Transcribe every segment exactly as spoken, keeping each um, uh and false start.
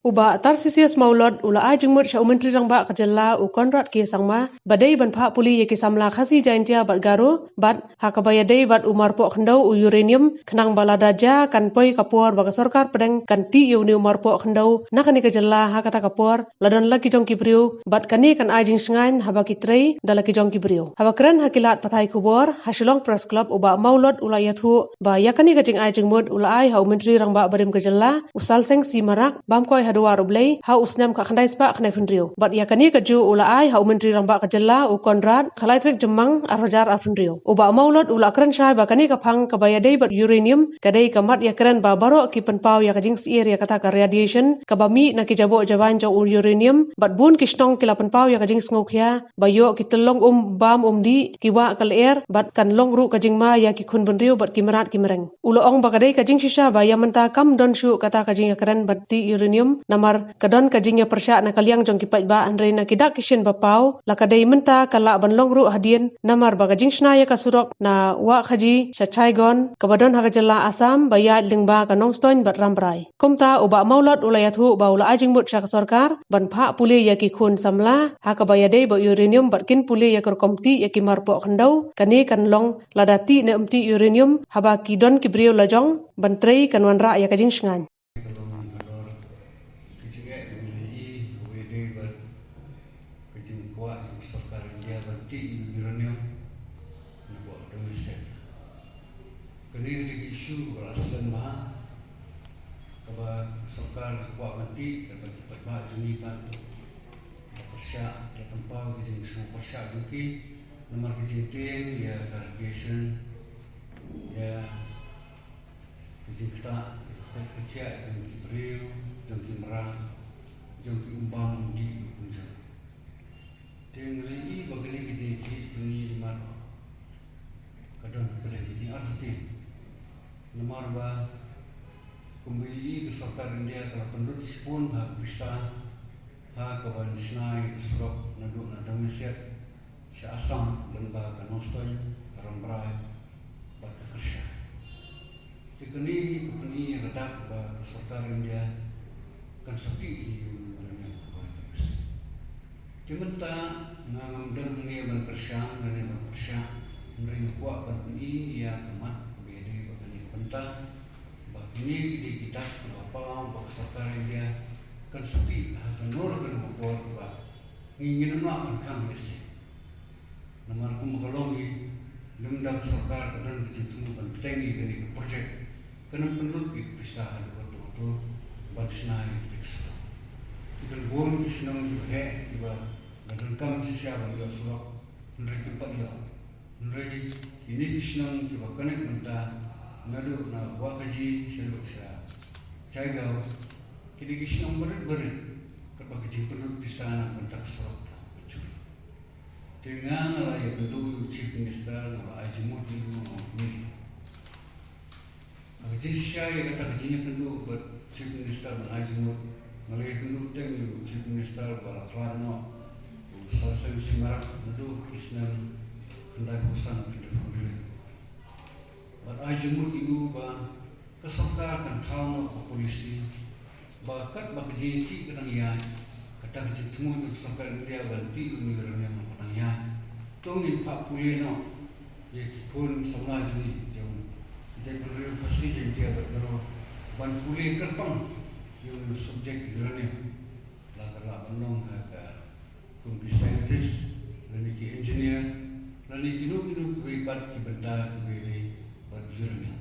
U Bah Tarsisius Mawlot u la ai jingmut sha u Myntri Rangbah ka jylla u Conrad K Sangma ba dei ban phah pule ïa ki samla Khasi, Jaintia bad Garo bad ha kaba ïadei bad u marpoh khyndew u uranium, khnang ba lada jia kan poi ka por ba ka sorkar pdeng kan tih ïa une u marpoh khyndew na kane ka jylla, ha kata ka por la don la ki jong ki briew bad kane kan ai jingshngaiñ haba ki trei da la ki jong ki briew. Haba kren ha ki lad pathai khubor ha Shillong Press Club, u Bah Mawlot u la ïathuh ba ïa kane ka jingai jingmut u la ai ha u Myntri Rangbah barim ka jylla u Salseng C Marak bam koi ha Duar U Blei ha u snem khatkhyndai spah khyndaiphew hynriew bad ïa kane kajuh u la ai ha u Myntri Rangbah ka jylla u Conrad ha lai tarik Jymmang arhajar arphew hynriew. U Bah Mawlot u la kren shai ba kane ka phang kaba ïadei bad uranium ka dei ka mat ïakren ba baroh ki pynpaw ïa ka jingsyier ïa kata ka radiation kaba mih na ki jaboh jawaiñ jong u uranium bad bun ki shnong ki la pynpaw ïa ka jingsngewkhia ba ïoh ki tyllong um bam um dih, ki wah ka lyer bad kan long ruh ka jingma ïa ki khun bynriew bad ki mrad ki mreng. U la ong ba ka dei ka jingshisha ba ïa mynta kam don shuh kata ka jingïakren ban tih uranium namar ka don ka jingïapyrshah na ka liang jong ki paidbah, hynrei na ki dak ki shin ba paw la ka dei mynta ka lah ban long ruh hadien namar ba ka jingshna ïa ka surok na Wahkhaji sha Chaigaon kaba don ha ka jylla Assam ba ïaid lyngba ka Nongstoiñ bad Rambrai. Kumta u Bah Mawlot u la ïathuh ba u la ai jingmut sha ka sorkar ban phah pule ïa ki khun samla ha kaba ïadei bad uranium bad kin pule ïa ka rukom tih ïa ki marpoh khyndew. Kane kan long lada tih ne ym tih uranium, haba ki don ki briew la jong ban trei kan wanrah ïa ka jingshngaiñ. Ka long ka dor ka jingeh ka mih ïa i ka wei dei bad ka jingkwah jong ka sorkar India ban tih ïa u uranium na ka domestic. Kane ka dei ka issue kaba la slem bha kaba ka sorkar ka kwah ban tih kaba ki paidbah jong ngi pat ki la pyrshah, ki la pynpaw ka jingsngewpyrshah jong ki namar ka jingtieng ïa ka radiation, ïa ka jingktah, ïa ka khoit ka khiah jong ki briew, jong ki mrad, jong ki umbam umdih, u kumjuh. Te nga la ïohi ba kane ka jingïakhih jong ngi imat ka don pdeng ka jingartatien. Namar ba kumba ïohi ka sorkar India ka la pynlut shibun bha ka pisa ha kaban shna ïa ka surok naduh na Dongmynshiat sha Assam lyngba ka Nongstoiñ, ka Rambrai bad ka Kyrshai. Te kane ka pyni ïa ka dak ba ka sorkar India kan sa tih ïa u uranium kaba ïa ka pisa. Te mynta nga ngam don hangne ban pyrshang lane ban pyrshah, hynrei nga kwah ban pyni ïa ka mat kaba ïadei bad kane ka bynta ba kine ki dei ki dak kiba paw ba ka sorkar India kan sa tih ha kano kano ka por ba ngi ngin ym lah ban khang lehse. Namar kumba ka long hi, lymda ka sorkar ka don ka jingthmu ban bteng ïa kane ka project, kan ym pynlut ïa ka pisa haduh katta katta ban shna ïa kata ka surok. Ki don bun ki shnong kiba heh kiba la donkam shisha ban ïoh surok, hynrei kim pat ïoh. Hynrei kine ki shnong kiba connect mynta naduh na Wahkhaji shaduh sha Jaigaon, ki dei ki shnong barit barit katba ka jingpynlut pisa na ka bynta ka surok ka jur. Te nga, nga la ïakynduh ïa u Chief Minister, nga la ai jingmut ïa u, nga ong kumne. Ha ka jingshisha ïa kata ka jingïakynduh bad Chief Minister ban ai jingmut, nga la ïakynduh teng ïa u Chief Minister ba la khlad noh, u Sir Sainsy Marak, naduh ki snem khyndaiphew san, khyndaiphew hynriew. Bad ai jingmut ïa u ba ka sorkar kan thaw noh ka polisi ba katba ka jingïakhih ka dang ïaid, kata ka jingthmu jong ka sorkar India ban tih ïa une u uranium ka dang ïaid. To ngin phah pule noh ïa ki khun samla jong ngi jong ka jaitbynriew Khasi, Jaiñtia bad Garo ban pule kyrpang ïa une u subject uranium. La ka lah ban long ha ka kum ki scientist, lane ki engineer, lane kino kino kiwei pat ki bynta kiba ïadei bad uranium.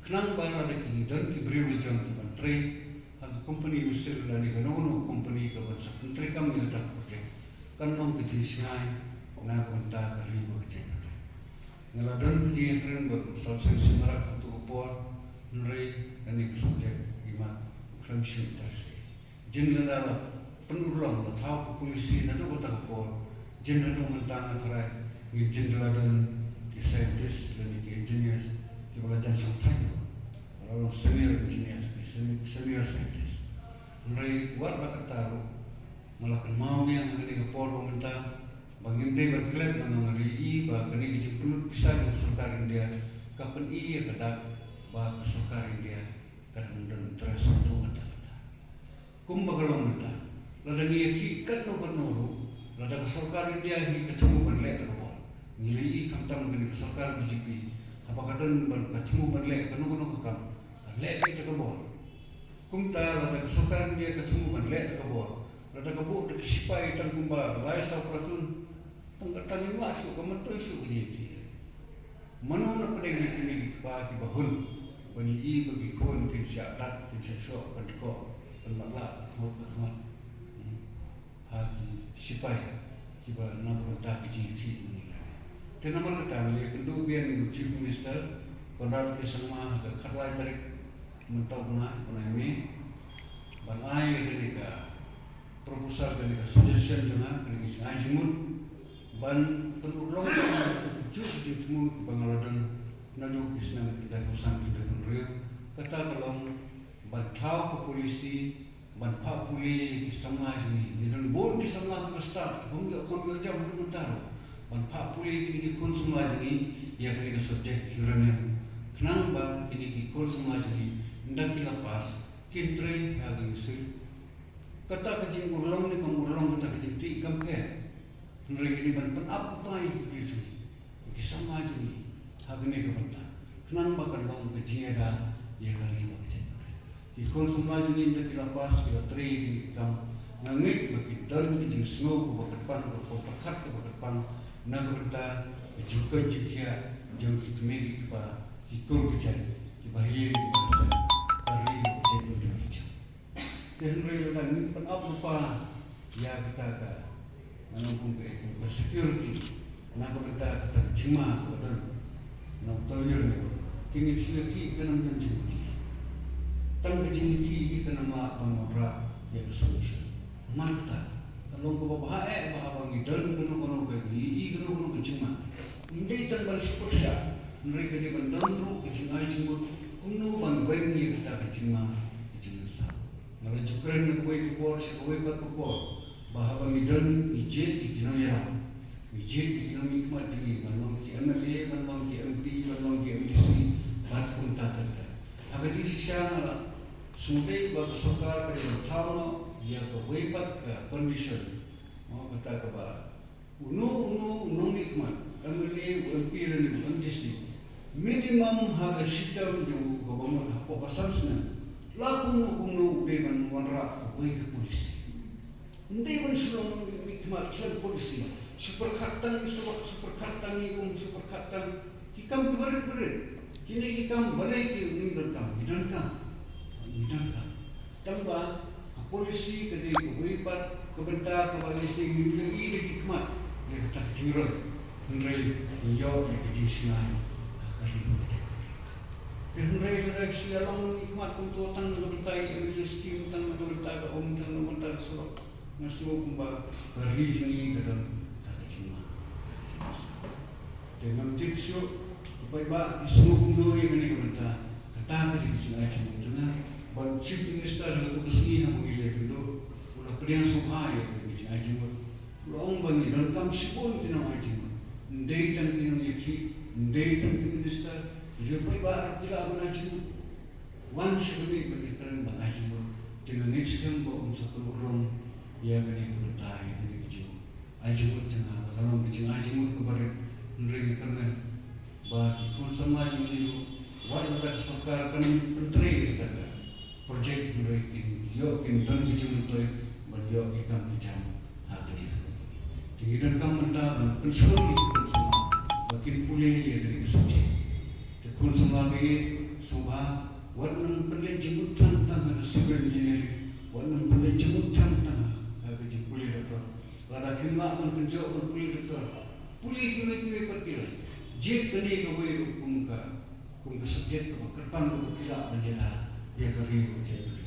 Khnang ba lada ki don ki briew la jong ki ban trei ha ka company u sil lane kano kano ka company kaban sa pyntreikam ïa kata ka project, kan long ka jingshngaiñ na ka bynta ka ri bad ka jaitbynriew. Nga la don ka jingïakren bad u Sir Sainsy Marak ha kato ka por, hynrei kane ka subject imat u khlem shim interest. Jin lada la pynurlong, la thaw ka polisi naduh kata ka por, jin haduh mynta nga tharai ngin jin da la don ki scientist lane ki engineers kiba la jan shongthait, ba la long senior engineers, ki sen-, senior scientist. Hynrei wat la katta ruh, nga la kynmaw biang ha kane ka por ba mynta ba ngim dei ban klet, namar nga la ïohi ba kane ka jingpynlut pisa jong ka sorkar India ka pyni ïa ka dak ba ka sorkar India ka dang don interest haduh katta katta. Kumba ka long mynta, lada ngi ïakhih katno katno ruh, lada ka sorkar India hi ka thmu ban leh da ka bor, ngi la ïohi khamtam kane ka sorkar B J P, haba ka don ban ka thmu ban leh kano kano ka kam, ka leh beit da ka bor. Kumta lada ka sorkar India ka thmu ban leh da ka bor, lada ka buh da ki sipai tang kumba lai saw platoon, tang ka tang ïa shuh ka myntoi shuh ka jingïakhih. Mano na pdeng ïa kine ki kpa kiba hun ban ïohi ba ki khun kin shah dat, kin shah shoh, ban dkoh, ban matlah ka khmat ka khmat, hmm, ha ki sipai kiba na ka bynta ka jingïakhih mynne. Te namar kata ngi ïakynduh biang ïa u Chief Minister Conrad K Sangma ha ka khatlai tarik mynta u bnai, bnai May, ban ai ïa kane ka proposal, kane ka suggestion jong nga, kane ka jingai jingmut, ban pynurlong ïa ka juh jingthmu kiba nga la don naduh ki snem khyndai phew san khyndai phew hynriew. Kata ka long ban thaw ka policy ban phah pule ïa ki samla jong ngi. Ngi don bun ki samla kiba stad, bym ïoh kam ïoh jam haduh mynta ruh. Ban phah pule ïa ki khun samla jong ngi ïa kane ka subject uranium, khnang ba kine ki khun samla jong ngi, ynda ki la pass, kin trei ha ka university. Kata ka jingurlong ne kam urlong, kata ka jingtih kam pher. Hynrei ngi dei ban pynap u pai ïa ki briew jong ngi, ïa ki samla jong ngi, ha kane ka bynta, khnang ba kan long ka jingïada ïa ka ri bad ka jaitbynriew. Ki khun samla jong ngi ynda ki la pass, ki la trei ïa kine ki kam, nga ngeit ba ki don ka jingsngew kaba kyrpang, kaba pyrkhat kaba kyrpang na ka bynta ka jingkoit jingkhiah jong ki kmie ki kpa, ki kur ki jait, kiba ha ïing ha sem, ka ri bad ka jaitbynriew ki jong. Te hynrei lada ngim pynap lypa ïa kata ka, ngan ong kum ka, kum ka security na ka bynta kata ka jingma kaba don na uta u uranium, te ngin shu ïakhih, kan ym don jingmut. Tang ka jingïakhih kan ym lah ban wanrah ïa ka solution. Namar kata ka long kaba bha eh ba haba ngi don kano kano ka, ngi ïohi kano kano ka jingma, ym dei tang ban shu pyrshah, hynrei ka dei ban don ruh ka jingai jingmut kumno ban weng ïa kata ka jingma, ka jingmynsaw. Nga la ju kren na kawei ka por sha kawei pat ka por ba haba ngi don, ngi jied ïa ki nongïalam, ngi jied ïa ki nongmihkhmat jong ngi, ban long ki M L A, ban long ki M P, ban long ki M D C, bad kumta ter ter. Ha ka jingshisha nga la sngewdei ba ka sorkar ka dei ban thaw noh ïa kawei pat ka condition, mo, kata kaba uno uno u nongmihkhmat, M L A, u M P lane u M D C, minimum ha ka shi term jong u kaba mut hapoh ka san snem, la kumno kumno u dei ban wanrah kawei ka policy. Ym dei ban shu long mihkhmat khlem policy, shu pyrkhat tang ïa surok, shu pyrkhat tang ïa um, shu pyrkhat tang ki kam kiba rit ba rit. Kine ki kam balei ki ngim donkam, ki donkam, ki donkam. Tang ba ka policy ka dei kawei pat ka bynta kaba lehse ngim ïohi da ki khmat ïa kata ka jingroi, hynrei ngi ïoh ïa ka jingshngaiñ ha ka ri bad ka jaitbynriew. Te hynrei lada shu ïa long nongmihkhmat kumto tang na ka bynta ïa ki M L A scheme, tang na ka bynta ka um, tang na ka bynta ka surok, nga sngew kumba ka ri jong ngi ka don ha ka jingma, ha ka jingma. Te ngam tip shuh, ko paidbah, ki sngew kumno ïa kane ka bynta. Kata ka dei ka jingai jingmut jong nga bad u Chief Minister ha kato ka sngi haba ngi la ïakynduh, u la pdiang sngewbha ïa kane ka jingai jingmut. U la ong ba ngi donkam shibun ki nongai jingmut. Ym dei tang ki nongïakhih, ym dei tang ki minister, ki riew paidbah ruh ki lah ban ai jingmut. Wan sha kane ban ïakren, ban ai jingmut. Te nga ngeit skhem ba um sa pynurlong ïa kane ka bynta, ïa kane ka jing ai jingmut jong nga, ba ka long ka jingai jingmut kaba rit. Hynrei nga kyrmen ba ki khun samla jong ngi ruh, wat lada ka sorkar kan pyntrei ïa kata ka project, hynrei kin ïoh, kin don ka jingmyntoi ban ïoh ki kam ki jam ha kane ka company. Te ngi donkam mynta ban pynshlur ïa ki khun samla ba kin pule ïa kane ka subject. Te khun samla ba ïeit, sngewbha, wat nang pynleit jingmut than tang ha ka civil engineering, wat nang pynleit jingmut than tang ha ka jingpule doctor. Lada phim lah ban pynjop ban pule doctor, pule kiwei kiwei pat ki lait. Jied kane kawei ruh kum ka, kum ka subject kaba kyrpang kaba phi lah ban ïada ïa ka ri bad ka jaitbynriew.